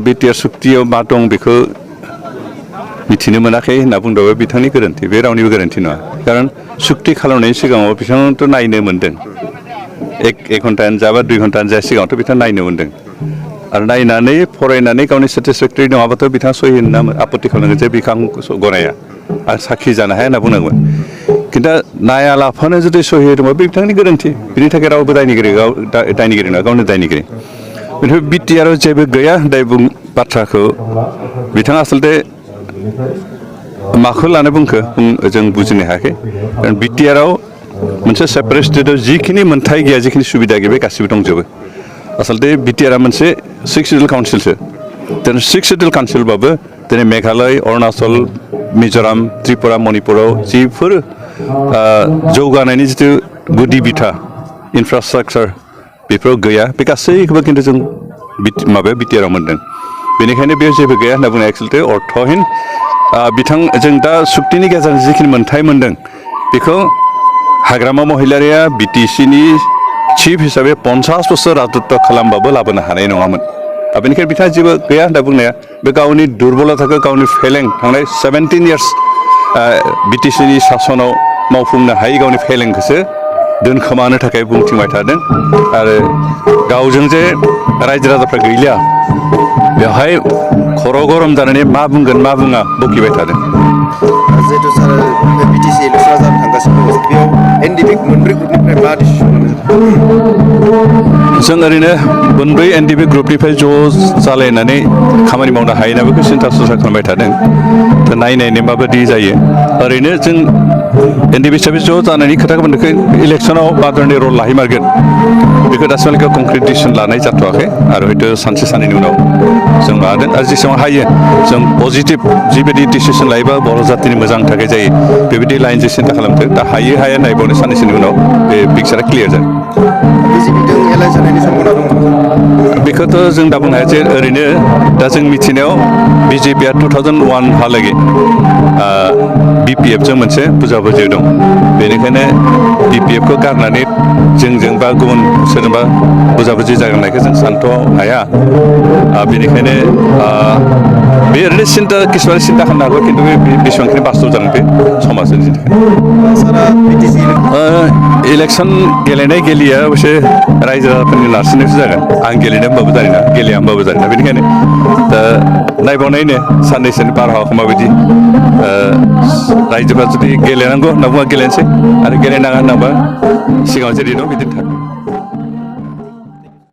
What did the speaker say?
BTR सुक्तियाव मा दं बेखौ मिथिनो मोनाखै होनना बुंदोंबा बिथांनि गोरोन्थि बे रावनिबो गोरोन्थि नङा खारन सुक्ति खालामनायनि सिगाङाव बिथाङाथ' नायनो मोनदों एक घन्टायानो जा बा 2 घन्टायानो जा सिगाङावथ' बिथाङा नायनो मोनदों आरो नायनानै फरायनानै गावनि सेटिसफेक्टरि नङाबाथ' बिथाङा सहि होनना आपत्ति खालामनांगोन जे बिखौ आं गनाया आरो साखि जानो हाया होनना बुंनांगोन खिन्थु नायालाफानो जुदि सहि होदोंबा बे बिथांनि गोरोन्थि बिनि थाखाय रावबो दायनिगिरि नङा गावनो दायनिगिरि बेनिफ्राय बिटिआराव जेबो गैया होननाय बाथ्राखौ बिथाङा आसलते माखौ लानो बुंखो जों बुजिनो हायाखै कारण बिटिआराव मोनसे सेपारेट स्टेटआव जिखिनि मोनथाय गैया जिखिनि सुबिदा गैया बे गासिबो दंजोबो आसलते बिटिआरा मोनसे 6 सिडुल काउन्सिलसो दिनै 6 सिडुल काउन्सिलबाबो दिनै मेघालय अरुणाचल मिजोराम त्रिपुरा मणिपुराव जिफोर जौगानायनि जिथु गुदि बिथा इनफ्रास्ट्राक्चार बेफोराव गैया बे गासैखौबो खिन्थु जों माबायाव बिटिआराव मोन्दों बेनिखायनो बेयाव जेबो गैया होनना बुंनाया एक्सुवेलि अर्थहीन जों दा सुक्तिनि गेजेरजों जिखिनि मोनथाय मोन्दों बेखौ हाग्रामा महिलारिया बिटिसिनि चिफ हिसाबै 50 बोसोर राजत्व खालामबाबो लाबोनो हानाय नङामोन बेनिखायनो बिथाङा जेबो गैया होनना बुंनाया बे गावनि दुर्बलताखौ गावनि फेलें थांनाय 17 इयार्स बिटिसिनि सासनाव मावफुंनो हायै गावनि फेलेंखौसो दोनखोमानो थाखाय बुंथिंबाय थादों आरो गावजों जे रायजो राजाफ्रा गैलिया बेवहाय खर' गरम जानानै मा बुंगोन मा बुङा बकिबाय थादों जिहेतु सार बिटिसि इलेक्सना जानो थांगासिनो दङ बेयाव एनडिपि मोनब्रै ग्रुपनिफ्राय मा डिसिसन जों ओरैनो मोनब्रै एनडिपि ग्रुपनिफ्राय ज' जालायनानै खामानि मावनो हायो ना बेखौ सिन्था सरसा खालामबाय थादों दा नायनायनो माबायदि जायो ओरैनो जों एनडिपि हिसाबै ज' जानायनि खोथाखौ मोनदों इलेक्सनाव मा धरननि रल लाहैमारगोन बेखौ दासिमहालागै कंक्रिट डिसिसन लानाय जाथ'वाखै आरो हयथ' सानसे साननैनि उनाव जों माबादों आरो जेसेबां हायो जों पजिटिभ जिबायदि डिसिसन लायोबा बर' जातिनि मोजां थाखाय जायो बेबायदि लाइनजों सिन्था खालामदों दा हायो हाया नायबावनो साननैसोनि उनाव बे पिक्सारा क्लियार जागोन बिजेपिजों एलायन्स जानायनि सम्भावना दङ बेखौथ' जों दा बुंनो हाया जे ओरैनो दा जों मिथिनायाव बिजेपिआ 2001 हालागै बिपिएफजों मोनसे बुजाबुजि दं बेनिखायनो बिपिएफखौ गारनानै जोंजों बा गुबुन सोरजोंबा बुजाबुजि जागोननायखौ जों सानथ' हाया बेनिखायनो बे ओरैनो सिन्था किसुमान सिन्था खालामनो हागौ खिन्थु बे बेसेबांखिनि बास्तब जागोन बे समाजनि थाखाय इलेक्सन गेलेनाय गेलेया अबसे रायजो राजाफोरनि नारसिननायसो जागोन आं गेलेनो होनबाबो जानाय नङा गेलेया होनबाबो जानाय नङा बेनिखायनो दा नायबावनायनो साननैसोनि बारहावाखौ माबायदि रायजोफ्रा जुदि गेलेनांगौ होनना बुङा गेलेनोसै आरो गेलेनाङा होननाबा सिगाङाव जेरै दं बिदिनो थागोन